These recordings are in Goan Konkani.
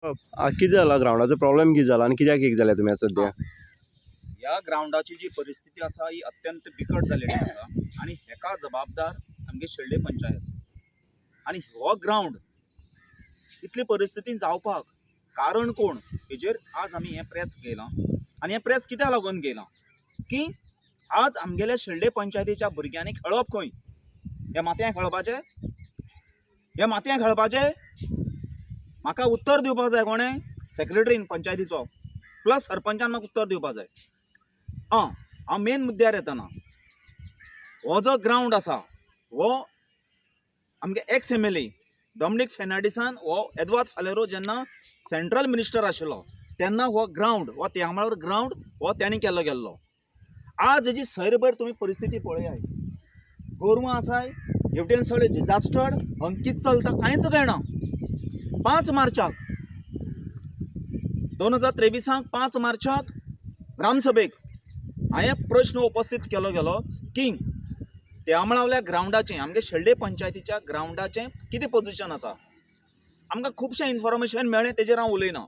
कितें जाला, ग्रावंडाचो प्रॉब्लेम कितें जाला आनी कित्याक एक जाल्या तुमी आतां सद्या? ह्या ग्रावंडाची जी परिस्थिती आसा ही अत्यंत बिकट जाल्ली आसा आनी हेका जबाबदार आमगे शेल्डे पंचायत. आनी हो ग्रावंड इतली परिस्थितीन जावपाक कारण कोण हेजेर आज आमी हें प्रेस घेयलां. आनी हें प्रेस कित्याक लागून घेयलां की आज आमगेल्या शेल्डे पंचायतीच्या भुरग्यांनी खेळप खंय? हे मातयें खेळपाचें? हे मातयें खेळपाचें? म्हाका उत्तर दिवपाक जाय कोणें? सेक्रेटरीन पंचायतीचो प्लस सरपंचान म्हाका उत्तर दिवपाक जाय. आं, हांव मेन मुद्द्यार येतना, हो जो ग्रावंड आसा हो आमगे एक्स एमएलए डॉमनीक फेर्नांडीसान, हो एदवार्द फालेरो जेन्ना सेंट्रल मिनिस्टर आशिल्लो तेन्ना हो ग्रावंड, हो त्यामळार ग्रावंड हो तेणी केल्लो गेल्लो. आज हेजी सैरभर तुमी परिस्थिती पळयाय, गोरवां आसाय, हेवटेन सगळें डिजास्टर, हांगा कितें चलता कांयच कळना. 5 मार्चाक 2023 5 मार्चाक ग्रामसभेक हांवें प्रश्न उपस्थीत केलो गेलो की त्यामळावल्या ग्रावंडाचें, आमगे शेल्डे पंचायतीच्या ग्रावंडाचें कितें पोजिशन आसा. आमकां खुबशें इन्फॉर्मेशन मेळ्ळें, तेजेर हांव उलयना,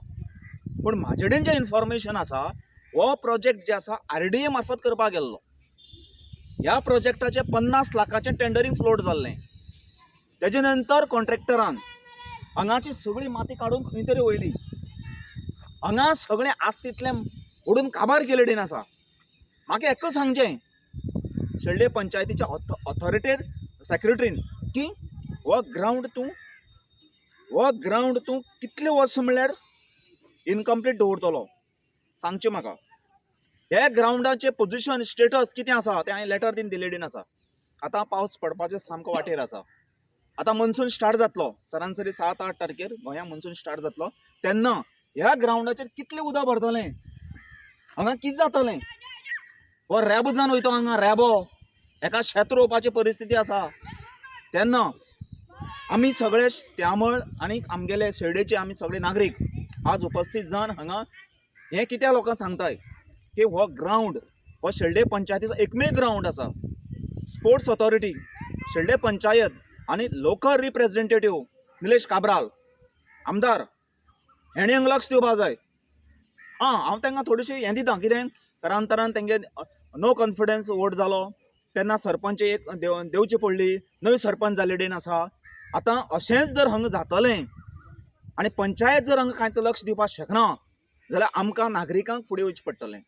पूण म्हाजे कडेन जें इन्फॉर्मेशन आसा हो प्रोजेक्ट जे आसा आरडीए मार्फत करपाक गेल्लो. ह्या प्रोजेक्टाचें 50 लाखाचें टेंडरींग फ्लोट जाल्लें. तेजे नंतर कॉन्ट्रॅक्टरान हांगाची सगळी माती काडून खंय तरी वयली, हांगा सगळें आस्तींतलें ओडून काबार केलेडेन आसा. म्हाका एकच सांगचें शेल्डे पंचायतीच्या ऑथॉरिटेड सेक्रेटरीन की हो ग्रावंड तूं, हो ग्रावंड तूं कितले वर्स म्हणल्यार इनकम्प्लीट दवरतलो सांगचें म्हाका. हे ग्रावंडाचें पोजिशन स्टेटस कितें आसा तें हांवें लेटर दिन दिलेडीन आसा. आतां पावस पडपाचें सामको वाटेर आसा. आतां मनसून स्टार्ट जातलो, सरासरी 7-8 तारखेर गोंया मनसून स्टार्ट जातलो. तेन्ना ह्या ग्रावंडाचेर कितलें उदक भरतलें, हांगा कितें जातलें? हो रेबो जावन वयता हांगा रेबो, हेका शेत रोवपाची परिस्थिती आसा. तेन्ना आमी सगळे त्यामळ आनी आमगेले शेल्डेचे आमी सगळे नागरीक आज उपस्थीत जावन हांगा हें कित्याक लोकांक सांगताय की हो ग्रावंड हो शेल्डे पंचायतीचो एकमेव ग्रावंड आसा. स्पोर्ट्स ऑथॉरिटी, शेल्डे पंचायत आनी लोकल रिप्रेझेंटेटीव निलेश काब्राल आमदार हेणें हांगा लक्ष दिवपाक जाय. आं, हांव तांकां थोडीशी हें दिता, कितें तरांतरान तेंगे नो कॉन्फिडन्स वोट जालो तेन्ना सरपंच एक देवची पडली, नवी सरपंच जाल्ले आसा. आतां अशेंच जर हांगा जातलें आनी पंचायत जर हांगा कांयच लक्ष दिवपाक शकना जाल्यार आमकां नागरिकांक फुडें वयचें पडटलें.